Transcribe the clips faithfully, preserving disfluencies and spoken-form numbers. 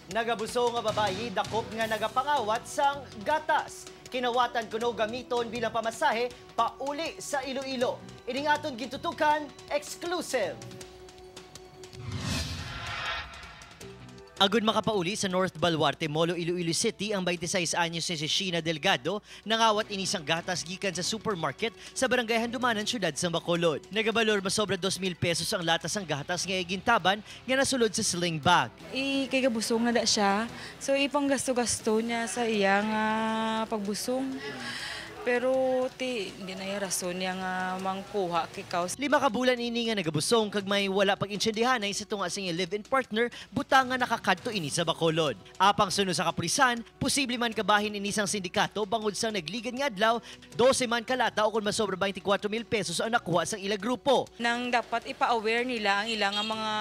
Nagabusong nga babayi dakop nga nagapangawat sang gatas. Kinawatan kuno gamiton bilang pamasahe pauli sa Iloilo. Ining aton gintutukan, exclusive. Agud makapauli sa North Baluarte, Molo, Iloilo City, ang twenty-six anyos nga si Sheena Delgado, nangawat ini sang gatas gikan sa supermarket sa Barangay Handumanan, Siyudad sang Bacolod. Nagabalor masobra dos mil pesos ang lata sang gatas nga iya gintaban nga nasulod sa sling bag. I, kay gabusong na da siya. So, ipanggasto-gasto niya sa iya nga pagbusong. Pero, ti, hindi na iya rason niya nga mangkuha kay kaus. Lima ka bulan ini nga nagabusong kag may wala pag-intindihanay sa tunga sa iyang live-in partner, butang nga nakakadto ini sa Bacolod. Apang suno sa kapulisan, posible man kabahin ini sang sindikato bangod sang nagligad nga adlaw, dose man ka lata o kon masobra twenty-four mil pesos ang nakuha sang ila grupo. Nang dapat ipa-aware nila ang ila nga mga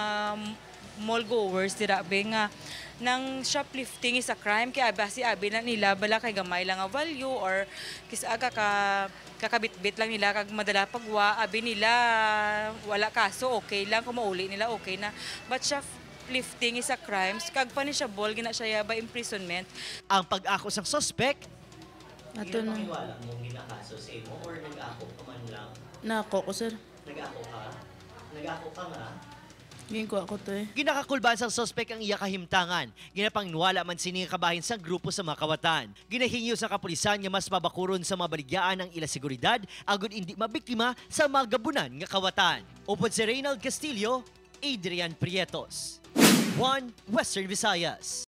mall goers dira, be, nga nang shoplifting is a crime, kay abi, si abi na nila bala kay gamay lang nga value or kis-, aga ka, kakabitbit lang nila kag madala pagwa, abi nila wala kaso, okay lang, kung mauli nila, okay na. But shoplifting is a crime, kag punishable gina siya by imprisonment. Ang pag-ako sang suspek, Ato na. Ginapakilala mo ang ginakaso sa imo or nag-ako ka man lang? Nako ko, sir. Nag-ako ka? Nag-ako ka nga? Ginkuha ko to eh. Ginakakulbaan sang suspek ang iya kahimtangan. Ginapangnuwala man sini nga kabahin sang grupo sa mga kawatan. Ginahingyo sa kapulisan nga mas pabakuron sa mga baligyaan ang ila seguridad agud indi mabiktima sa mga gabunan nga kawatan. Upod si Reynald Castillo, Adrian Prietos, One Western Visayas.